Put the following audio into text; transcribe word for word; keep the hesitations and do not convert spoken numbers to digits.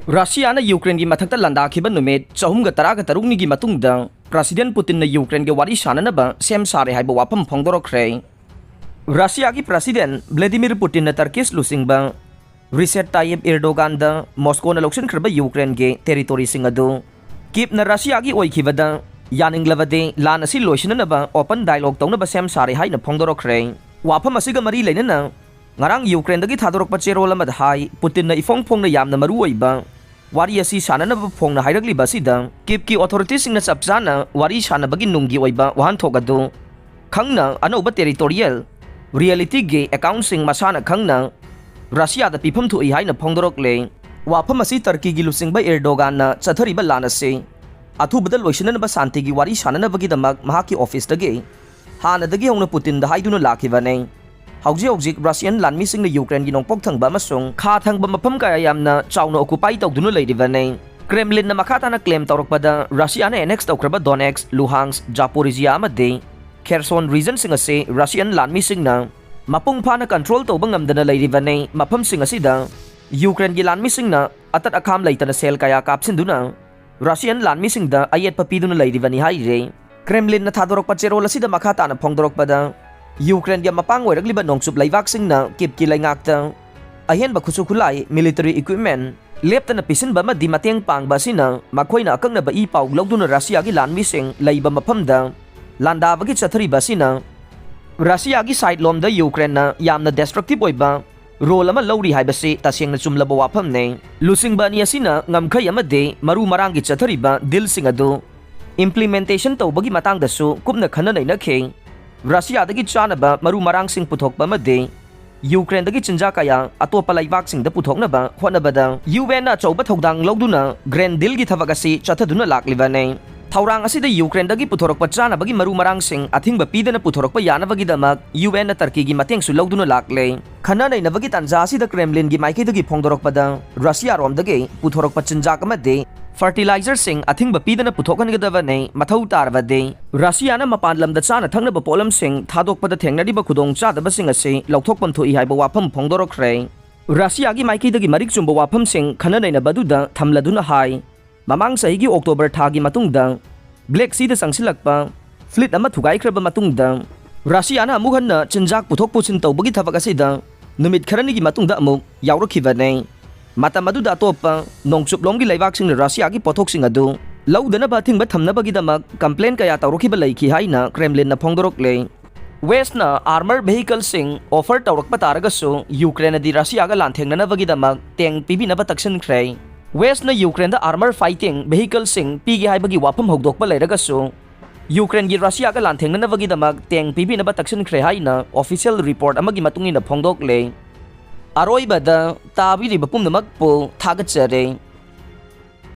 ꯔꯁꯤꯌꯥꯅ ꯌꯨꯀ꯭ꯔꯦꯟꯒꯤ ꯃꯊꯛꯇ ꯂꯥꯟꯗꯥꯈꯤꯕ ꯅꯨꯃꯤꯠ ꯆꯍꯨꯝꯒ ꯇꯔꯥꯒ ꯇꯔꯨꯛꯅꯤꯒꯤ ꯃꯇꯨꯡꯗ ꯄ꯭ꯔꯁꯤꯗꯦꯟ ꯄꯨꯇꯤꯟꯅ ꯌꯨꯀ꯭ꯔꯦꯟꯒ ꯋꯥꯔꯤ ꯁꯥꯅꯅꯕ ꯁꯦꯝ ꯁꯥꯔꯦ ꯍꯥꯏꯕ ꯋꯥꯐꯝ ꯐꯣꯡꯗꯣꯔꯛꯈ꯭ꯔꯦ꯫ ꯔꯁꯤꯌꯥꯒꯤ ꯄ꯭ꯔꯁꯤꯗꯦꯟ ꯚ꯭ꯂꯥꯗꯤꯃꯤꯔ ꯄꯨꯇꯤꯟꯅ ꯇꯔꯀꯤꯁ ꯂꯨꯆꯤꯡꯕ ꯔꯤꯁꯦꯠ ꯇꯥꯌꯤꯞ ꯏꯔꯗꯣꯒꯥꯟꯗ ꯃꯣꯁꯀꯣꯅ ꯂꯧꯁꯤꯟꯈ꯭ꯔꯕ ꯌꯨꯀ꯭ꯔꯦꯟꯒꯤ ꯇꯦꯔꯤꯇꯣꯔꯤꯁꯤꯡ ꯑꯗꯨ ꯀꯤꯞꯅ ꯔꯁꯤꯌꯥꯒꯤ ꯑꯣꯏꯈꯤꯕꯗ ꯌꯥꯅꯤꯡꯂꯕꯗꯤ ꯂꯥꯟ ꯑꯁꯤ ꯂꯣꯏꯁꯤꯟꯅꯅꯕ ꯑꯣꯄꯟ ꯗꯥꯏꯂꯣꯒ ꯇꯧꯅꯕ ꯁꯦꯝ ꯁꯥꯔꯦ ꯍꯥꯏꯅ ꯐꯣꯡꯗꯣꯔꯛꯈ꯭ꯔꯦ꯫ ꯋꯥꯐꯝ ꯑꯁꯤꯒ ꯃꯔꯤ ꯂꯩꯅꯅ ꯉꯔꯥꯡ ꯌꯨꯀ꯭ꯔꯦꯟꯗꯒꯤ ꯊꯥꯗꯣꯔꯛꯄ ꯆꯦꯔꯣꯜ ꯑꯃꯗ ꯍꯥꯏ, ꯄꯨꯇꯤꯟꯅ ꯏꯐꯣꯡ ꯐꯣꯡꯅ ꯌꯥꯝꯅ ꯃꯔꯨꯑꯣꯏꯕ ꯋꯥꯔꯤ ꯑꯁꯤ ꯁꯥꯟꯅꯅꯕ ꯐꯣꯡꯅ ꯍꯥꯏꯔꯛꯂꯤꯕ ꯑꯁꯤꯗ ꯀꯤꯞꯀꯤ ꯑꯣꯊꯣꯔꯤꯇꯤꯁꯤꯡꯅ ꯆꯞ ꯆꯥꯅ ꯋꯥꯔꯤ ꯁꯥꯟꯅꯕꯒꯤ ꯅꯨꯡꯒꯤ ꯑꯣꯏꯕ ꯋꯥꯍꯟꯊꯣꯛ ꯑꯗꯨ ꯈꯪꯅ ꯑꯅꯧꯕ ꯇꯦꯔꯤꯇꯣꯔꯤꯌꯦꯜ ꯔꯤꯌꯦꯂꯤꯇꯤꯒꯤ ꯑꯦꯀꯥꯎꯟꯁꯤꯡ ꯃꯁꯥꯅ ꯈꯪꯅ ꯔꯁꯤꯌꯥꯗ ꯄꯤꯐꯝ ꯊꯣꯛꯏ ꯍꯥꯏꯅ ꯐꯣꯡꯗꯣꯔꯛꯂꯦ꯫ ꯋꯥꯐꯝ ꯑꯁꯤ ꯇꯔꯀꯤꯒꯤ ꯂꯨꯆꯤꯡꯕ ꯏꯔꯗꯣꯒꯥꯟꯅ ꯆꯠꯊꯔꯤꯕ ꯂꯥꯟ ꯑꯁꯤ ꯑꯊꯨꯕꯗ ꯂꯣꯏꯁꯤꯟꯅꯅꯕ ꯁꯥꯟꯇꯤꯒꯤ ꯋꯥꯔꯤ ꯁꯥꯟꯅꯅꯕꯒꯤꯗꯃꯛ ꯃꯍꯥꯛꯀꯤ ꯑꯣꯐꯤꯁꯇꯒꯤ ꯍꯥꯟꯅꯗꯒꯤ ꯍꯧꯅ ꯄꯨꯇꯤꯟꯗ ꯍꯥꯏꯗꯨꯅ ꯂꯥꯛꯈꯤꯕꯅꯤ꯫ ꯍꯧꯖꯤꯛ ꯍꯧꯖꯤꯛ ꯔꯁꯤꯌꯟ ꯂꯥꯟꯃꯤꯁꯤꯡꯅ ꯌꯨꯀ꯭ꯔꯦꯟꯒꯤ ꯅꯣꯡꯄꯣꯛ ꯊꯪꯕ ꯑꯃꯁꯨꯡ ꯈꯥ ꯊꯪꯕ ꯃꯐꯝ ꯀꯌꯥ ꯌꯥꯝꯅ ꯆꯥꯎꯅ ꯑꯣꯀꯨꯄꯥꯏ ꯇꯧꯗꯨꯅ ꯂꯩꯔꯤꯕꯅꯤ꯫ ꯀ꯭ꯔꯦꯝꯂꯤꯟꯅ ꯃꯈꯥ ꯇꯥꯅ ꯀ꯭ꯂꯦꯝ ꯇꯧꯔꯛꯄꯗ, ꯔꯁꯤꯌꯥꯅ ꯑꯦꯅꯦꯛꯁ ꯇꯧꯈ꯭ꯔꯕ ꯗꯣꯅꯦꯛꯁ, ꯂꯨꯍꯥꯟꯁ, ꯖꯥꯄꯣꯔꯤꯖꯤꯌꯥ ꯑꯃꯗꯤ ꯈꯦꯔꯁꯣꯟ ꯔꯤꯖꯟꯁꯤꯡ ꯑꯁꯤ ꯔꯁꯤꯌꯟ ꯂꯥꯟꯃꯤꯁꯤꯡꯅ ꯃꯄꯨꯡ ꯐꯥꯅ ꯀꯟꯇ꯭ꯔꯣꯜ ꯇꯧꯕ ꯉꯝꯗꯅ ꯂꯩꯔꯤꯕꯅꯤ꯫ ꯃꯐꯝꯁꯤꯡ ꯑꯁꯤꯗ ꯌꯨꯀ꯭ꯔꯦꯟꯒꯤ ꯂꯥꯟꯃꯤꯁꯤꯡꯅ ꯑꯇꯠ ꯑꯈꯥꯝ ꯂꯩꯇꯅ ꯁꯦꯜ ꯀꯌꯥ ꯀꯥꯞꯁꯤꯟꯗꯨꯅ ꯔꯁꯤꯌꯟ ꯂꯥꯟꯃꯤꯁꯤꯡꯗ ꯑꯌꯦꯠꯄ ꯄꯤꯗꯨꯅ ꯂꯩꯔꯤꯕꯅꯤ ꯍꯥꯏꯔꯤ꯫ ꯀ꯭ꯔꯦꯝꯂꯤꯟꯅ ꯊꯥꯗꯣꯔꯛꯄ ꯆꯦꯔꯣꯜ ꯑꯁꯤꯗ ꯃꯈꯥ ꯇꯥꯅ ꯐꯣꯡꯗꯣꯔꯛꯄꯗ, ꯌꯨꯀ꯭ꯔꯦꯟꯒꯤ ꯃꯄꯥꯡ ꯑꯣꯏꯔꯛꯂꯤꯕ ꯅꯣꯡꯆꯨꯞ ꯂꯩꯕꯥꯛꯁꯤꯡꯅ ꯀꯤꯞꯀꯤ ꯂꯩꯉꯥꯛꯇ ꯑꯍꯦꯟꯕ ꯈꯨꯠꯁꯨ ꯈꯨꯠꯂꯥꯏ, ꯃꯤꯂꯤꯇꯔꯤ ꯏꯀ꯭ꯋꯤꯞꯃꯦꯟ, ꯂꯦꯞꯇꯅ ꯄꯤꯁꯤꯟꯕ ꯑꯃꯗꯤ ꯃꯇꯦꯡ ꯄꯥꯡꯕ ꯑꯁꯤꯅ ꯃꯈꯣꯏꯅ ꯑꯀꯛꯅꯕ ꯏ ꯄꯥꯎ ꯂꯧꯗꯨꯅ ꯔꯁꯤꯌꯥꯒꯤ ꯂꯥꯟꯃꯤꯁꯤꯡ ꯂꯩꯕ ꯃꯐꯝꯗ ꯂꯥꯟꯗꯥꯕꯒꯤ ꯆꯠꯊꯔꯤꯕ ꯑꯁꯤꯅ ꯔꯁꯤꯌꯥꯒꯤ ꯁꯥꯏꯠ ꯂꯣꯝꯗ ꯌꯨꯀ꯭ꯔꯦꯟꯅ ꯌꯥꯝꯅ ꯗꯦꯁꯇ꯭ꯔꯛꯇꯤꯚ ꯑꯣꯏꯕ ꯔꯣꯜ ꯑꯃ ꯂꯧꯔꯤ ꯍꯥꯏꯕꯁꯤ ꯇꯁꯦꯡꯅ ꯆꯨꯝꯂꯕ ꯋꯥꯐꯝꯅꯤ꯫ ꯂꯨꯆꯤꯡꯕ ꯑꯅꯤ ꯑꯁꯤꯅ ꯉꯝꯈꯩ ꯑꯃꯗꯤ ꯃꯔꯨ ꯃꯔꯥꯡꯒꯤ ꯆꯠꯊꯔꯤꯕ ꯗꯤꯜꯁꯤꯡ ꯑꯗꯨ ꯏꯝꯄ꯭ꯂꯤꯃꯦꯟꯇꯦꯁꯟ ꯇꯧꯕꯒꯤ ꯃꯇꯥꯡꯗꯁꯨ ꯀꯨꯞꯅ ꯈꯟꯅ ꯅꯩꯅꯈꯤ꯫ ꯔꯁꯤꯌꯥꯗꯒꯤ ꯆꯥꯅꯕ ꯃꯔꯨ ꯃꯔꯥꯡꯁꯤꯡ ꯄꯨꯊꯣꯛꯄ ꯑꯃꯗꯤ ꯌꯨꯀ꯭ꯔꯦꯟꯗꯒꯤ ꯆꯤꯟꯖꯥꯛ ꯀꯌꯥ ꯑꯇꯣꯞꯄ ꯂꯩꯕꯥꯛꯁꯤꯡꯗ ꯄꯨꯊꯣꯛꯅꯕ ꯍꯣꯠꯅꯕꯗ ꯌꯨ ꯑꯦꯟꯅ ꯑꯆꯧꯕ ꯊꯧꯗꯥꯡ ꯂꯧꯗꯨꯅ ꯒ꯭ꯔꯦꯟ ꯗꯤꯜꯒꯤ ꯊꯕꯛ ꯑꯁꯤ ꯆꯠꯊꯗꯨꯅ ꯂꯥꯛꯂꯤꯕꯅꯤ꯫ ꯊꯧꯔꯥꯡ ꯑꯁꯤꯗ ꯌꯨꯀ꯭ꯔꯦꯟꯗꯒꯤ ꯄꯨꯊꯣꯔꯛꯄ ꯆꯥꯅꯕꯒꯤ ꯃꯔꯨ ꯃꯔꯥꯡꯁꯤꯡ ꯑꯊꯤꯡꯕ ꯄꯤꯗꯅ ꯄꯨꯊꯣꯔꯛꯄ ꯌꯥꯅꯕꯒꯤꯗꯃꯛ ꯌꯨ ꯑꯦꯟꯅ ꯇꯔꯀꯤꯒꯤ ꯃꯇꯦꯡꯁꯨ ꯂꯧꯗꯨꯅ ꯂꯥꯛꯂꯦ꯫ ꯈꯟꯅ ꯅꯩꯅꯕꯒꯤ ꯇꯥꯟꯖꯥ ꯑꯁꯤꯗ ꯀ꯭ꯔꯦꯝꯂꯤꯟꯒꯤ ꯃꯥꯏꯀꯩꯗꯒꯤ ꯐꯣꯡꯗꯣꯔꯛꯄꯗ, ꯔꯁꯤꯌꯥꯔꯣꯝꯗꯒꯤ ꯄꯨꯊꯣꯔꯛꯄ ꯆꯤꯟꯖꯥꯛ ꯑꯃꯗꯤ ꯐꯔꯇꯤꯂꯥꯏꯖꯔꯁꯤꯡ ꯑꯊꯤꯡꯕ ꯄꯤꯗꯅ ꯄꯨꯊꯣꯛꯍꯟꯒꯗꯕꯅꯤ꯫ ꯃꯊꯧ ꯇꯥꯔꯕꯗꯤ ꯔꯁꯤꯌꯥꯅ ꯃꯄꯥꯟ ꯂꯝꯗ ꯆꯥꯅ ꯊꯛꯅꯕ ꯄꯣꯠꯂꯝꯁꯤꯡ ꯊꯥꯗꯣꯛꯄꯗ ꯊꯦꯡꯅꯔꯤꯕ ꯈꯨꯗꯣꯡꯆꯥꯗꯕꯁꯤꯡ ꯑꯁꯤ ꯂꯧꯊꯣꯛꯐꯝ ꯊꯣꯛꯏ ꯍꯥꯏꯕ ꯋꯥꯐꯝ ꯐꯣꯡꯗꯣꯔꯛꯈ꯭ꯔꯦ꯫ ꯔꯁꯤꯌꯥꯒꯤ ꯃꯥꯏꯀꯩꯗꯒꯤ ꯃꯔꯤꯛ ꯆꯨꯝꯕ ꯋꯥꯐꯝꯁꯤꯡ ꯈꯟꯅ ꯅꯩꯅꯕ ꯑꯗꯨꯗ ꯊꯝꯂꯗꯨꯅ ꯍꯥꯏ, ꯃꯃꯥꯡ ꯆꯍꯤꯒꯤ ꯑꯣꯛꯇꯣꯕꯔ ꯊꯥꯒꯤ ꯃꯇꯨꯡꯗ ꯕ꯭ꯂꯦꯛ ꯁꯤꯗ ꯆꯪꯁꯤꯜꯂꯛꯄ ꯐ꯭ꯂꯤꯠ ꯑꯃ ꯊꯨꯒꯥꯏꯈ꯭ꯔꯕ ꯃꯇꯨꯡꯗ, ꯔꯁꯤꯌꯥꯅ ꯑꯃꯨꯛ ꯍꯟꯅ ꯆꯤꯟꯖꯥꯛ ꯄꯨꯊꯣꯛ ꯄꯨꯁꯤꯟ ꯇꯧꯕꯒꯤ ꯊꯕꯛ ꯑꯁꯤꯗ ꯅꯨꯃꯤꯠ ꯈꯔꯅꯤꯒꯤ ꯃꯇꯨꯡꯗ ꯑꯃꯨꯛ ꯌꯥꯎꯔꯛꯈꯤꯕꯅꯤ꯫ ꯃꯇꯝ ꯑꯗꯨꯗ ꯑꯇꯣꯞꯄ ꯅꯣꯡꯆꯨꯞꯂꯣꯝꯒꯤ ꯂꯩꯕꯥꯛꯁꯤꯡꯅ ꯔꯁꯤꯌꯥꯒꯤ ꯄꯣꯠꯊꯣꯛꯁꯤꯡ ꯑꯗꯨ ꯂꯧꯗꯅꯕ ꯑꯊꯤꯡꯕ ꯊꯝꯅꯕꯒꯤꯗꯃꯛ ꯀꯝꯄ꯭ꯂꯦꯟ ꯀꯌꯥ ꯇꯧꯔꯛꯈꯤꯕ ꯂꯩꯈꯤ ꯍꯥꯏꯅ ꯀ꯭ꯔꯦꯝꯂꯤꯟꯅ ꯐꯣꯡꯗꯣꯔꯛꯂꯦ꯫ ꯋꯦꯁꯅ ꯑꯥꯔꯃꯔ ꯚꯦꯍꯤꯀꯜꯁꯤꯡ ꯑꯣꯐꯔ ꯇꯧꯔꯛꯄ ꯇꯥꯔꯒꯁꯨ, ꯌꯨꯀ꯭ꯔꯦꯟꯅꯗꯤ ꯔꯁꯤꯌꯥꯒ ꯂꯥꯟꯊꯦꯡꯅꯅꯕꯒꯤꯗꯃꯛ ꯇꯦꯡ ꯄꯤꯕꯤꯅꯕ ꯇꯛꯁꯤꯟꯈ꯭ꯔꯦ꯫ ꯋꯦꯁꯅ ꯌꯨꯀ꯭ꯔꯦꯟꯗ ꯑꯥꯔꯃꯔ ꯐꯥꯏꯇꯤꯡ ꯚꯦꯍꯤꯀꯜꯁꯤꯡ ꯄꯤꯒꯦ ꯍꯥꯏꯕꯒꯤ ꯋꯥꯐꯝ ꯍꯧꯗꯣꯛꯄ ꯂꯩꯔꯒꯁꯨ, ꯌꯨꯀ꯭ꯔꯦꯟꯒꯤ ꯔꯁꯤꯌꯥꯒ ꯂꯥꯟꯊꯦꯡꯅꯅꯕꯒꯤꯗꯃꯛ ꯇꯦꯡ ꯄꯤꯕꯤꯅꯕ ꯇꯛꯁꯤꯟꯈ꯭ꯔꯦ ꯍꯥꯏꯅ ꯑꯣꯐꯤꯁꯤꯌꯦꯜ ꯔꯤꯄꯣꯔꯠ ꯑꯃꯒꯤ ꯃꯇꯨꯡ ꯏꯟꯅ ꯐꯣꯡꯗꯣꯛꯂꯦ꯫ ꯑꯔꯣꯏꯕꯗ ꯇꯥꯕꯤꯔꯤꯕ ꯄꯨꯝꯅꯃꯛꯄꯨ ꯊꯥꯒꯠꯆꯔꯤ꯫